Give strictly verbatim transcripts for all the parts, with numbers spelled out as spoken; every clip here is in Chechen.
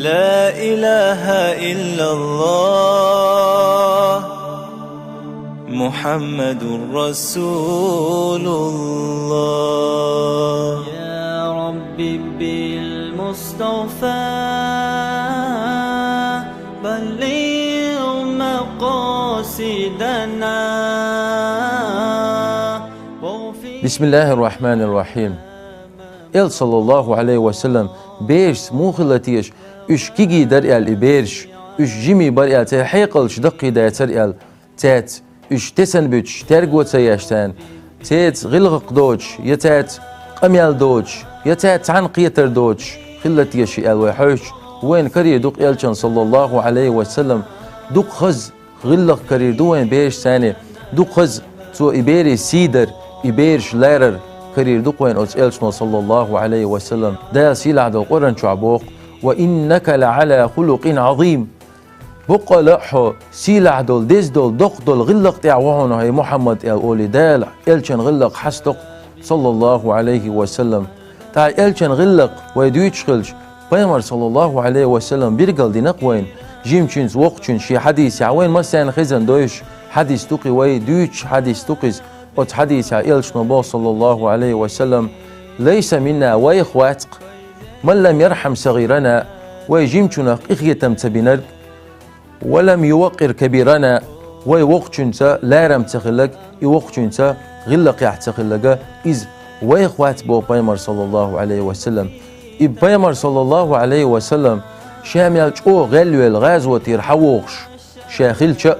لا إله إلا الله محمد رسول الله. يا رب بالمصطفى بلغ مقاصدنا واغفر. بسم الله الرحمن الرحيم. Элча, саллаллаху алейхи ва саллам, берашца муха хила теша, уьш кегий дара аьлла и бераш, уьш жимий бара аьлла, церан хьекъалаш даккхий дацара аьлла, цаьрца уьш тесна буьтуш, терго ца еш царна, цаьрца гӀиллакх доцуш, я цаьрца къамел доцуш, я цаьрца цхьаьна кхетар доцуш хила теша аьлла вай хьоьжуча, вайна карийра ду-кх Элчано, саллаллаху алейхи ва саллам, дукха хаза гӀиллакх карийра ду вайна берашца, дукха хаза цо и берийн сий дар, и бераш ларар карийра ду-кх вайна оцу Элчано, саллаллаху алейхи ва саллам. Дала сийлахь долу Къуръан чохь боху: «Ва иннака ла ала хулукъин азим». Баккъала а хьо сийлахь долу, деза долу, доккха долу гӀиллакх тӀехь ву хьуна, хӀай Мухьаммад, аьлла олий Дала, Элчан гӀиллакх хьастокху, саллаллаху алейхи ва саллам. ТӀаккха Элчан гӀиллакх вай дуьйцуш хилча, Пайхамар, саллаллаху алейхи ва саллам, биргал дина-кх вайна, жимачуьнца, воккхачуьнца шен хьадисехь, вайна массарна хезна дойуш хьадис ду-кх и, вай дуьйцуш хьадис ду-кх иза. Оцу хьадисехь Элчано боху, саллаллаху алейхи ва саллам: «Лайса минна, вайх вац-кх, ман лам ярхьам сагӀирана, вай жимачунах къинхетам ца бинарг, ва лам юваккъир кабирана, вай воккхачуьнца ларам ца хилларг, и воккхачуьнца гӀиллакхехь ца хилларг, иза вайх вац», боху Пайхамар, саллаллаху алейхи ва саллам. И Пайхамар, саллаллаху алейхи ва саллам, ша мел чӀогӀа гӀелвелла гӀазотера хьавогӀуш ша хилча а,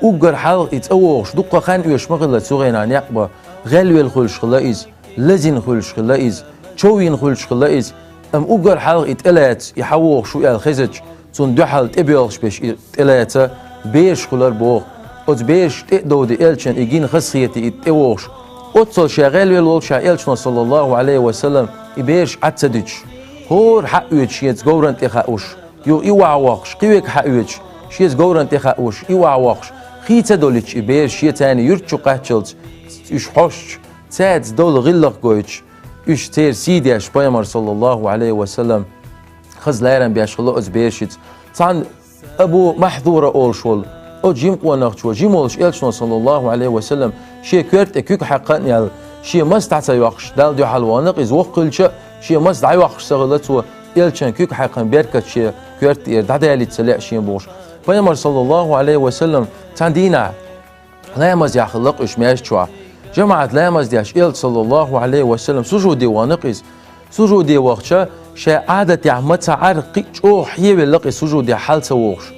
уггар хьалха и цӀа вогӀуш дуккха хан оьшуш ма хилла цу хенахь некъ бан, гӀелвелла хуьлуш хилла иза, лазийна хуьлуш хилла иза, чов йина хуьлуш хилла иза, амма уггар хьалха и тӀелаца, и хьавогӀуш ву аьлла хезача, цунна дуьхьал тӀебоьлхуш берш и тӀелаца бераш хуьлура боху. Оцу бераш тӀе а довди Элчан и гина хазахетий и тӀевогӀуш. Оццул ша гӀелвелла волуш а Элчано, саллаллаху алейхи ва саллам, и бераш Ӏад ца дуьтуш, хӀора хьаоьцуш шеца говран тӀе хууш, юха и охьавоккхуш, кхин верг хьаоьцуш, шеца говран тӀе хууш, и охьавоккхуш, хий ца долуьйтуш и бераш шеца юьрта чу кхаччалц, уьш хьоьстуш, цаьрца долу гӀиллакх гойтуш, уьш церан сий деш, Пайхамар, саллаллаху алейхи ва саллам, хаза ларам беш хилла оцу берашца. Цхьана Абу Махьзура олуш волу оцу жима къонахчо, жима волуш Элчано, саллаллаху алейхи ва саллам, шен коьрта тӀе куьг хьаькхна аьлла, шен маса дӀа ца йоккхуш, Далла дуьхьал вахана-кх иза, воккха хилча а, шен маса дӀайоккхуш ца хилла цо, Элчан куьг хьаькхна беркат шен коьрта тӀера дӀаделлийта ца лаьа шена бохуш. Пайхамар, саллаллаху алейхи ва саллам, цхьана дийнахь ламаз яхь хилла-кх уьш маьждиг чохь. ЖамаӀат ламаз деш, Элча, саллаллаху алейхи ва саллам, сужуде вахана-кх иза. Сужуде вахча, ша Ӏадатехь ма ца Ӏар кхин а чӀогӀа хьевелла-кх и сужудехь хьал ца вогӀуш.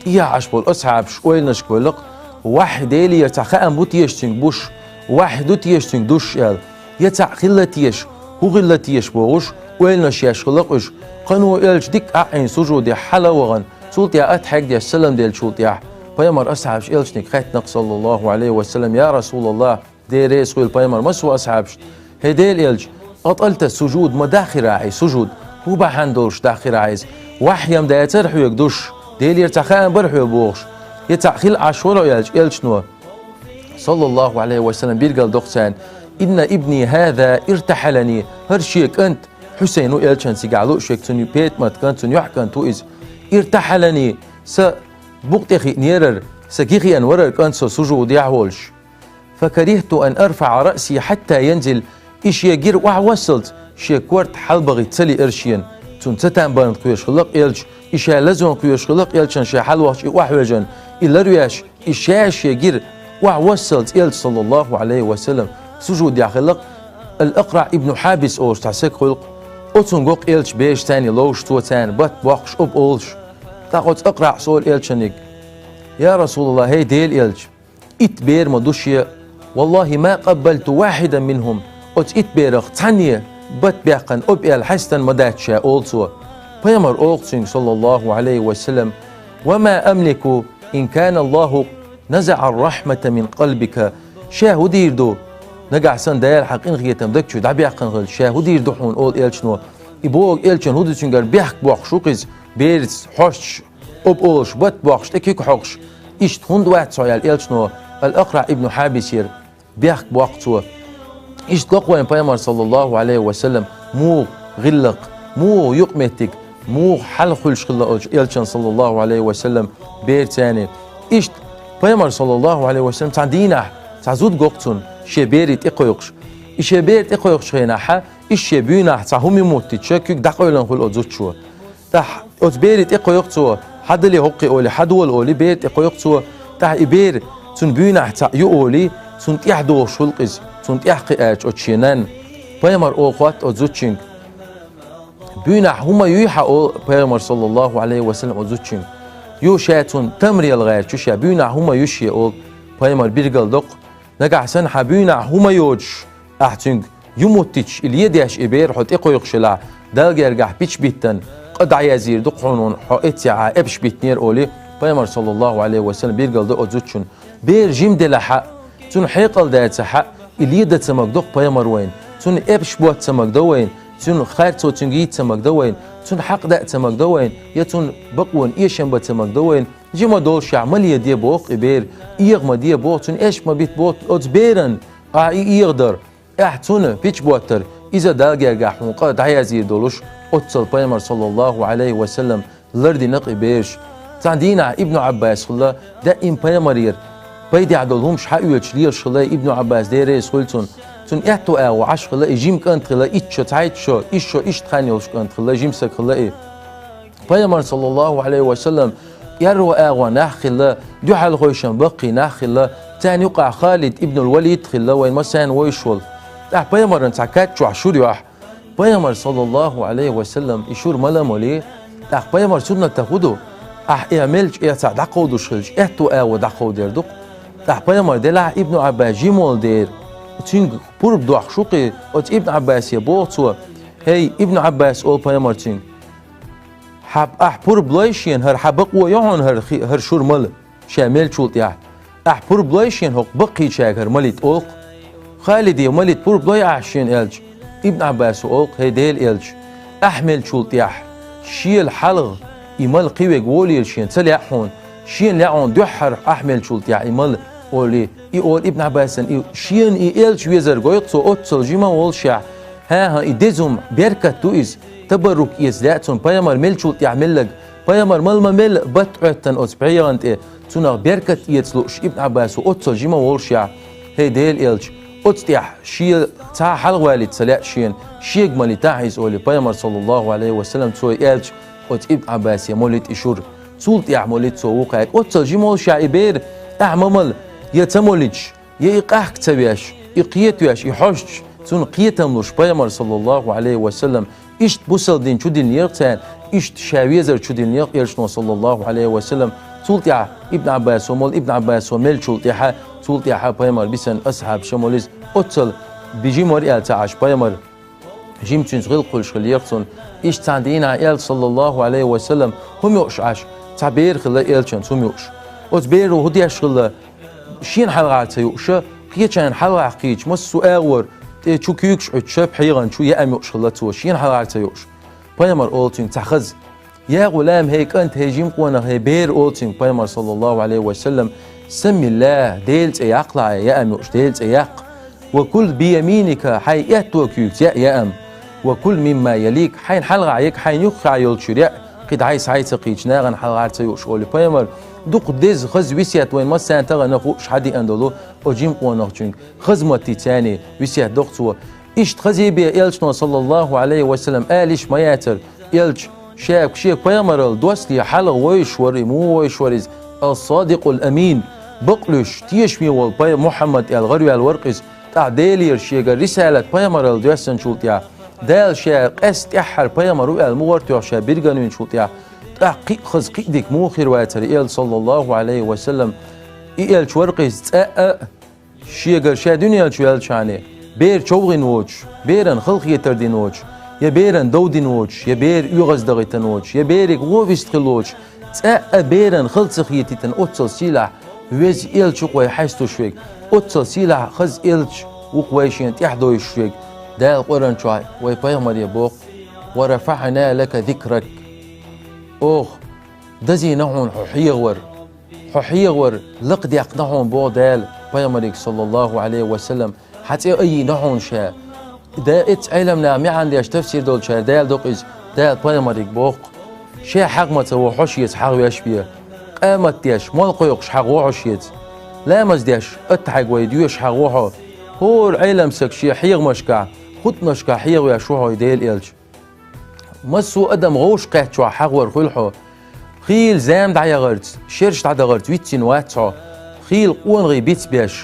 ТӀехьа Ӏаш болу асхьабаш ойланашка ваьлла-кх, вахьи Делера цхьа хаам бу теша цуьнга буш, вахьи ду теша цуьнга душ аьлла. Я цхьаъ хилла теша, хӀун хилла теша бохуш, ойланаш еш хилла-кх уьш. Кхано Элча дикка Ӏа а Ӏийна сужудехь хьала а вахана, цул тӀаьхьа атхьегдеш салам деллачул тӀаьхьа, Пайхамар асхьабаш Элчаниг хаьттина-кх, саллаллаху алейхи ва саллам: «Я Расулаллах, Дела реза хуьлда Пайхамар, массо а асхьабашна, хӀей Делан Элча, атӀалта сужуд, ма даххира ахьа и сужуд, хӀун бахьана долуш даххира ахьа иза? Вахьи-м дацара хьоьга душ, Делера цхьа хаам бара хьоьга бохуш, я цхьаъ хилла Ӏаш вара хьо?» аьлча, Элчано, саллаллаху алейхи ва саллам, биргал доккху царна: «Инна ибни хӀаза иртахьалани», хӀара шен кӀант Хьусайн ву Элчан цигахь лууш верг, цуьнан ПетӀамат кӀант, цуьнан йоӀ кӀант ву иза. «Иртахьалани», сан букъа тӀе хиънера, сан ги хиъна вара кӀант со сужудехь а волуш. «Факарихту ан арфаӀа раъси хьатта янзил», и шен гира охьавоссалц шен корта хьалабахийта ца лиира шена. Цунна цатам бан кхоьруш хилла-кх Элча, и ша лазон кхоьруш хилла-кх Элчан ша хьалавахча и охьавоьжна, и ларвеш, и ша шен гира охьавоссалц Элча, саллаллаху алейхи ва саллам, сужудехь хилла-кх. Ал-Акъраъ ибн Хьабис олуш цхьа саг хуьлу-кх. Оцунна го-кх Элча бераш царний ловш, цо царна бат боккхуш, оба олуш. ТӀаккха оцу Акъраъс олу Элчаниг: «Я Расулаллах, хӀей Делан Элча, итт бер ма ду шен, валлахи, ма къаббалту вахьидан минхум, оцу итт берах цхьанне бат баьккхина оба аьлла хьаьстина ма дац ша», олу цо. Пайхамар олу-кх цуьнга, саллаллаху алейхи ва саллам: «Ва ма амлику ин кана Аллаху назаӀа ар-рахьмата мин къалбика». Ша хӀун дийр ду, нагахь санна Дала хьан къинхетам даг чуьра дӀабаьккхина хилча, ша хӀун дийр ду хьуна, олу Элчано. И бохург Элчан хӀун ду цуьнгара бехк боккхуш ву-кх иза, бераца хьоьстуш, оба олуш, бат боккхуш, тӀе куьг хьокхуш, иштта хӀунда вац хьо аьлла Элчано, Ал-Акъраъ ибн Хьабисера бехк боккху цо. Иштта го-кх вайн Пайхамар, саллаллаху алейхи ва саллам, муха гӀиллакх, муха юкъаметтиг, муха хьал хуьлуш хилла оцу элчан, саллаллаху Ӏалайхи ва саллам, берца. Иштта пайхамар, саллаллаху Ӏалайхи ва саллам, цхьана дийнахь цхьа зуда го-кх цунна шен бере тӀекхойкхуш. И шен бере тӀекхойкхучу хенахь, иштта шен буьйнахь цхьа хӀума ю моттуьйтуш, куьг дӀакъевлина хуьлу оцу зудчо. ТӀаккха оцу бере тӀекхойкху цо, хьадале хӀокху олий, хьадола олий, бере тӀекхойкху цо, тӀаккха и бер цунна буьйнахь цхьаъ ю олий, цунна тӀехь дохуш хуьлу-кх иза, цунна тӀехь кхиарчу оцу шен нанна. Пайхамар олу хотту оцу зудчуьнга: «Буьйнахь хӀума юй хьан?» — олу пайхамар, саллаллаху Ӏалайхи ва саллам, оцу зудчуьнга. «Ю, ша цунна тамар яла гӀерташ ю ша, буьйнахь хӀума ю шен», — олу пайхамар, билгал до-кх. Нагахь санна хьан буьйнахь хӀума йоцуш, ахь цуьнга ю моттуьйтуш, и ледеш и бер хьо тӀекхойкхуш елахь, Далла гергахь пич биттина, къа дӀаязйийр ду-кх хьуна, хьо эццехь а эпаш биттинера олий, пайхамар, саллаллаху Ӏалайхи ва саллам, билгал до оцу зудчунна. Бер жима делахь а, цунна хьекъал дацахь а, и ледан ца магадо-кх пайхамар вайна, цунна эпаш ботта ца магадо вайна, цунна харцо цуьнга йийца ца магадо вайна, цунна хьакъ даа ца магадо вайна, я цунна бакъонан эшам бан ца магадо вайна, жима долушехь ма леде боху и бер, эгӀа ма де боху, цунна эшпа ма битта боху оцу беран, а, и эгӀа дар. Ахь цунна пич боттар, иза Далла гергахь хьуна къа дӀаязйийр долуш, оццул пайхамар, саллаллаху Ӏалайхи ва саллам, лардина-кх и бераш. Цхьана дийнахь Ибну Ӏаббас хилла, даима пайхамарера пайдехь долу хӀумаш хьаоьцуш лелаш хилла и Ибну Ӏаббас, Дела реза хуьлда цунна. Цуьнан аьтту агӀо Ӏаш хилла и, жима кӀант хилла, итт шо, цхьайтта шо, исс шо иштта хан йолуш кӀант хилла, жима саг хилла и. Пайхамар, саллаллаху Ӏалайхи ва саллам, кӀерро агӀо нах хилла, дуьхьалхойшан баккхий нах хилла, царна юкъахь Халид ибнул Валид хилла, вайн массарна вовзаш волу. ТӀаккха пайхамаран цхьа кад чохь шура йохь. Пайхамар, саллаллаху Ӏалайхи ва саллам, и шура мала а молий, тӀаккха пайхамар суннатах хӀун ду? Ахь эхь мелча, эхь цхьаъ дӀакховдуш хилча, аьтту агӀо дӀакховдор ду-кх. ТӀаккха пайхамар делахь, Ибну Ӏаббас жима волу дера, цуьнга пурба дохуш ву-кх и, оцу Ибну Ӏаббасе боху цо: «ХӀей, Ибну Ӏаббас, — олу пайхамар цуьнга, — хьан, ахь пурба лой шена, хӀара хьан бакъо ю хьуна, хӀара хи-, хӀара шура мала ша мелчул тӀехь? Ахь пурба лой шена хӀокху баккхийчаьрга хӀара малийта?» — олу-кх. Халиде малийта пурба лой ахь шена аьлча, Ибн Ӏаббасо олу-кх: «ХӀей, Делан элча, ахь мелчул тӀехь шела хьалха и мала кхин верг волийла шена ца лаьа хьуна, шена лаьа хьуна дуьххьара ахь мелчул тӀехь и мала», — олий. И олу Ибн Ӏаббасана, и шена и элча везар гой-кх цо оццул жима а волушехь. ХӀан-хӀа, и деза хӀума, беркат ду иза, табаррук эца лаьа цунна, пайхамар мелчул тӀехь мелларг, пайхамар мала ма мелла, батт Ӏоьттина оцу пхьегӀан тӀе, цунах беркат эца лууш Ибн Ӏаббасо оццул жима а волушехь. ХӀей, Делан элча, оцу тӀехь шен цхьа а хьалхавалийта ца лаьа шена, шега малийтахьа иза, олий пайхамар, саллаллаху Ӏалайхи ва саллам, цо и аьлча, оцу Ибн Ӏаббасе молийта и шура. Цул тӀехь молийта цо вукхаьрга. Оццул жима волушехь и бер, ахь ма мала, я ца молуьйтуш, я и къахка ца веш, и кхетавеш, и хьожуш, цунна кхетам луш пайхамар, саллаллаху Ӏалайхи ва саллам, иштта бусалба дин чу диллинера-кх царна, иштта ша везар чу диллинера-кх элчано, саллаллаху Ӏалайхи ва саллам. Цул тӀаьхьа Ибн Ӏаббасо молу, Ибн Ӏаббасо мелчул тӀаьхьа, цул тӀаьхьа пайхамар бисина асхьабаша молу иза. Оццул бежим вара аьлла ца Ӏаш пайхамар. Жимма цуьнца гӀиллакх хуьлуш хиллера цунна. Иштта цхьана дийнахь элча, саллаллаху Ӏалайхи ва саллам, хӀума юуш Ӏаш, цхьа бер хилла элчанца хӀума юуш. Оцу беро хӀун деш хилла, шена хьалхара ца юуш, кхечарна хьалха кхийча, массо а агӀор тӀе чу куьйгаш Ӏуьттуш, пхьегӀан чу яа юуш хилла цо, шена хьалхара ца юуш. Пайхамар олу цуьнга цхьа хаза: «Я гӀулам, хӀей кӀант, хӀей жима къонах, хӀей бер», — олу цуьнга пайхамар, саллаллаху Ӏалайхи ва саллам, «саммиллах, Делан цӀе яккхалахь, яа юуш, Делан цӀе яккха. Ва кул бияминика, хьайн аьтто куьйгаца яа яам. Ва кул мимма ялик, хьайна хьалха яа, хьайна юххехь йолчуьра яа, кхин дӀай-схьай ца кхийча, нахана хьалхара ца юуш», — олу пайхамар. Дукха деза, хаза весет вайн массарна тахана хууш хьадеана долу оцу жима къонахчуьнга, хаза маттица царний весет доху цо. Иштта хаза бен элчано, саллаллаху Ӏалайхи ва саллам, ала йиш ма яцара, элча ша шега пайхамаралла доссале хьалха вовзаш вара, и муха вовзаш вара иза? Ас-Садикъул Амин, бакълуьйш, тешаме волу пай-, Мухьаммад аьлла гӀараваьлла вара-кх иза. ТӀаккха Делера шегара рисалат пайхамаралла доьссинчул тӀаьхьа, Дала ша къаьстина тӀаьххьара пайхамар ву аьлла мугӀар тоьхна ша бирган винчул тӀаьхьа, тӀаккха кхин а хаза, кхин а дика муха хир вацара, элча, саллаллаху Ӏалайхи ва саллам? И элча вара-кх иза цкъа а шегара ша дуьнен чу ваьллачхьана бер човхийна воцуш, беран халахетар дина воцуш, я беран дов дина воцуш, я бер оьгӀаздахийтина воцуш, я берега вон вистхилла воцуш, цкъа а беран хала ца хетийтина, оццул сийлахь веза элча ву-кх вай хьестуш верг, оццул сийлахь хаза элча ву-кх вай шена тӀаьхьадовзуш верг. Дала Къуръан чохь вай пайхамаре боху: «Ва рафаъна лака зикрак». Оха дазийна хьуна хьо хьехавар. Хьо хьехавар лакхадеккхина хьуна боху Дала пайхамарига, саллаллаху Ӏалайхи ва саллам, хьан цӀе айина хьуна ша. Да, эццу Ӏеламнаха маьӀна деш, тафсир долчара Дала докъаза, Дала пайхамарига боху-кх: Ше хьагӀ ма ца во хьо шеца хьагӀ веш бе. Къамат деш, мол кхойкхуш хьагӀ во хьо шеца. Ламаз деш, аттахьайг вай доьшуш хьагӀ во хьо. ХӀора Ӏелам саг шен хьегӀамашкахь, хутӀамашкахь хьегӀа веш ву хьо, Дела элча. Массо а адам гӀовшах кхаьччохь хьагӀ вар хуьлу хьо. Хийла зама дӀаяхарца, шераш дӀадахарца вицвина вац хьо. Хийла къонахий бицбеш,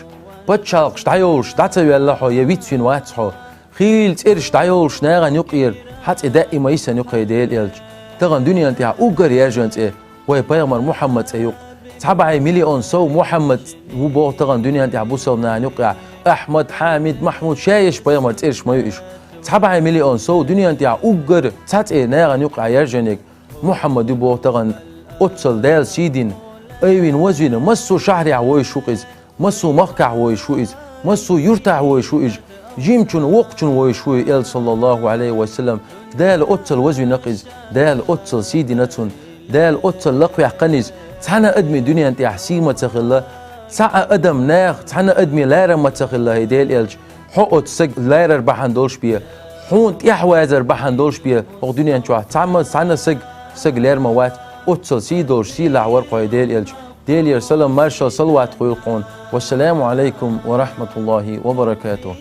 пачхьалкхаш дӀайолуш дӀа ца ваьлла хьо, я вицвина вац хьо. Хийла цӀераш дӀайолуш нахана юкъера хьан цӀе даима йисина ю-кх, Дела элча. Тахана дуьнен тӀехь уггар яьржина цӀе вай пайхамар Мухьаммад цӀе ю-кх. Цхьа бӀе миллион сов Мухьаммад ву боху тахана дуьнен тӀехь бусалба нахана юкъехь. Ахьмад, Хьамид, Махьмуд, ша еш пайхамар цӀераш ма ю уьш. Цхьа бӀе миллион сов дуьнен тӀехь уггар цхьа цӀе нахана юкъехь яьржинарг Мухьаммад ю боху тахана. Оццул Дала сий дина, айвина, вазвина, массо а шахьарехь вовзаш ву-кх иза, массо а махкахь вовзаш ву иза, массо а юьртахь вовзаш ву иза, жимачунна, воккхачунна вовзаш ву и элча, саллаллаху Ӏалайхи ва саллам. Дала оццул вазвина-кх иза, Дала оццул сий дина цунна, Дала оццул лакхаваьккхина иза. Цхьана а адаме дуьнен тӀехь сий ма ца хилла, цхьа а адам наха, цхьана а адаме ларам ма ца хилла, хӀай Дела элча. Хьо оцу сага ларар бахьана долуш бен, хьуна тӀаьхьавазар бахьана долуш бен, хӀокху дуьнен чохь цхьамма, цхьана а саг, сага лер ма вац, оццул сий долуш, сийлахь вара-кх хьо, хӀай Дела элча. Делера салам, маршалла, салават хуьлда хьуна. Вассаламу Ӏалайкум ва рахьматуллахӀи ва баракатухӀ.